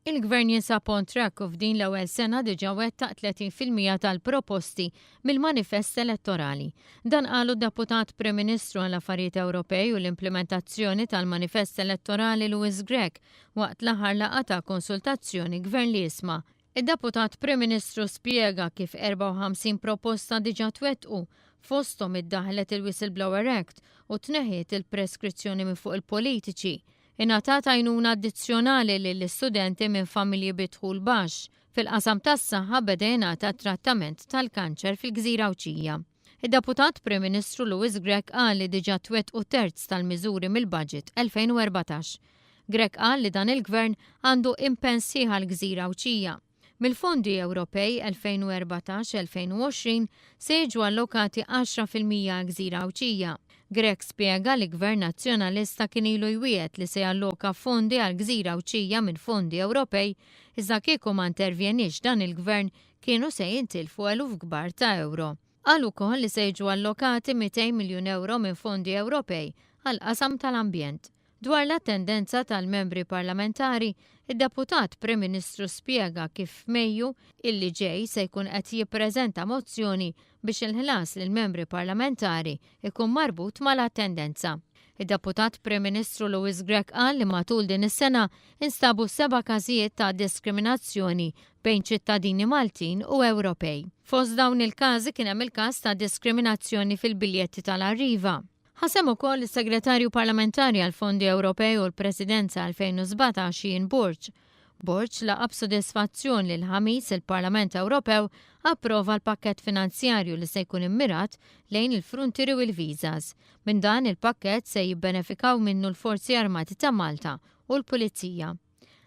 Il-Gvern jinsab on track u f'din l-ewwel sena diġà wettaq 30% tal-proposti mill-manifest elettorali. Dan qalu d-Deputat Prim Ministru għall-Affarijiet Ewropej u l-Implimentazzjoni tal-Manifest Elettorali Louis Grech waqt l-aħħar laqgħa ta' konsultazzjoni Gvern li Jisma'. Id-Deputat Prim Ministru spjega kif 54 proposta diġà twettqu, fosthom iddaħħlet il-Whistleblower Act u tneħħiet il-preskrizzjoni minn fuq il-politiċi. Ingħatat għajnuna addizzjonali lill-istudenti minn familji bi dħul baxx. Fil-qasam tas-saħħa beda jingħata t-trattament tal-kanċer fil-gżira Għawdxija. Id-Deputat Prim Ministru Louis Grech qal li diġà twettqu terz tal-miżuri mill-Budget 2014. Grech qal li dan il-Gvern għandu impenn sħiħ għall-gżira Għawdxija. Mill-fondi Ewropej 2014-2020 se jiġu allokati 10% għall-gżira Għawdxija. Grech spjega li Gvern Nazzjonalista kien ilu jwiegħed li se jalloka fondi għall-gżira Għawdxija minn fondi Ewropej iżda kieku ma intervjenix dan il-Gvern kienu se jintilfu eluf kbar ta' ewro. Qal ukoll li se jiġu allokati 200 miljun ewro minn fondi Ewropej għall-qasam tal-ambjent. Dwar l-attendenza tal-Membri Parlamentari, id-Deputat Prim Ministru spjega kif f'Mejju illi ġej se jkun qed jippreżenta mozzjoni biex il-ħlas lill-Membri Parlamentari jkun marbut mal-attendenza. Id-Deputat Prim Ministru Louis Grech qal li matul din is-sena instabu seba' każijiet ta' diskriminazzjoni bejn ċittadini Maltin u Ewropej. Fost dawn il-każi kien hemm il-każ ta' diskriminazzjoni fil-biljetti tal-Arriva. Ħa sehem ukoll is-Segretarju Parlamentari għall-Fondi Ewropej u l-Presidenza 2017 Ian Borg. Borg laqa' b'sodisfazzjon li l-Ħamis il-Parlament Ewropew approva l-pakkett finanzjarju li se jkun immirat lejn il-fruntieri u l-visas. Minn dan il-pakkett se jibbenefikaw minnu l-Forzi Armati ta' Malta u l-Pulizija.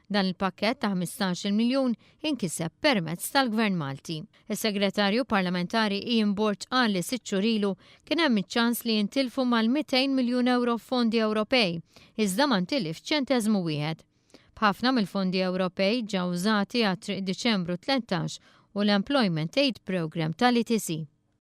Dan il-pakkett ta' 15-il miljun inkiseb permezz tal-Gvern Malti. Is-Segretarju Parlamentari Ian Borg qal li sitt xhur ilu kien hemm iċ-ċans li jintilfu mal-200 miljun ewro f'fondi Ewropej, iżda ma ntilifx ċenteżmu wieħed. B'ħafna mill-fondi Ewropej ġa użati għat-Triq Diċembru 13 u l-Employment Aid Programme tal-ETC.